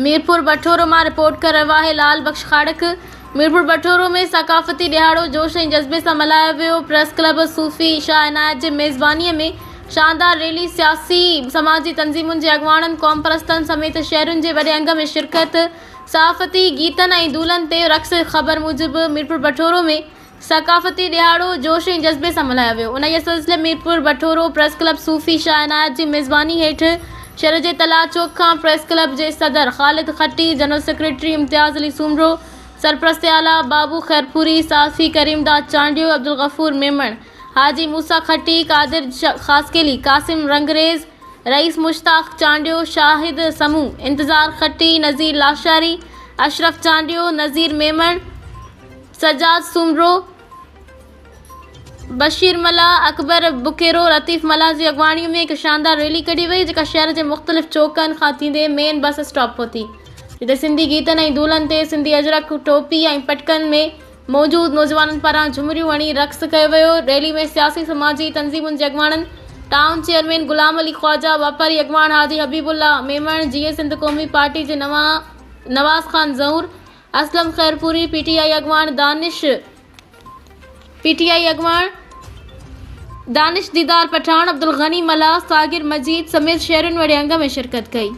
ميرپور بٺورو مان رپورٽ ڪري رهيو آهي لال بخش خاڙڪ ميرپور بٺورو ۾ ثقافتي ڏهاڙو جوش ۽ جذبي سان ملهايو ويو پريس ڪلب صوفي شاهه عنايت جي ميزباني ۾ شاندار ريلي سياسي سماجي تنظيمن جي اڳواڻن قومپرستن سميت شهرين جي وڏي انگ ۾ شرڪت صحافتي گيتن ۽ دولن تي رقص خبر موجب ميرپور بٺورو ۾ ثقافتي ڏهاڙو جوش ۽ جذبي سان ملهايو ويو. انهيء سلسلي ۾ ميرپور بٺورو پريس ڪلب صوفي شاهه عنايت جي ميزباني هيٺ شهر جي تلاء چوڪ کان پريس ڪلب جي صدر خالد کٽي، جنرل سيڪريٽري امتياز علي سومرو، سرپرست اعليٰ بابو خيرپوري، صحافي ڪريم داد چانڊيو، عبدالغفور ميمڻ، حاجي موسيٰ کٽي، قادر خاصخيلي، قاسم رنگريز، رئيس مشتاق چانڊيو، شاهد سمون، انتظار کٽي، نذير لاشاري، اشرف چانڊيو، نذير ميمڻ، سجاد سومرو، بشير ملاح، اڪبر بڪيرو، لطيف ملاح جي اڳواڻي ۾ هڪ شاندار ريلي ڪڍي وئي جيڪا شهر جي مختلف چوڪن کان ٿيندي مين بس اسٽاپ پهتي جتي سنڌي گيتن ۽ دولن تي سنڌي اجرڪ، ٽوپي ۽ پٽڪن ۾ موجود نوجوانن پاران جهمريون هڻي رقص ڪيو ويو ريلي ۾ سياسي سماجي تنظيمن جي اڳواڻن ٽائون چيئرمين غلام علي خواجه، واپاري اڳواڻ حاجي حبيب الله ميمڻ، جيئي سنڌ قومي پارٽي جي نواز خان زئور، اسلم خيرپوري، پي ٽي آء اڳواڻ دانش پي ٽي آء اڳواڻ دانش ديدار پٺاڻ، عبدالغني ملاح، ساگر مجيد سميت شهرين وڏي انگ ۾ شرڪت ڪئي.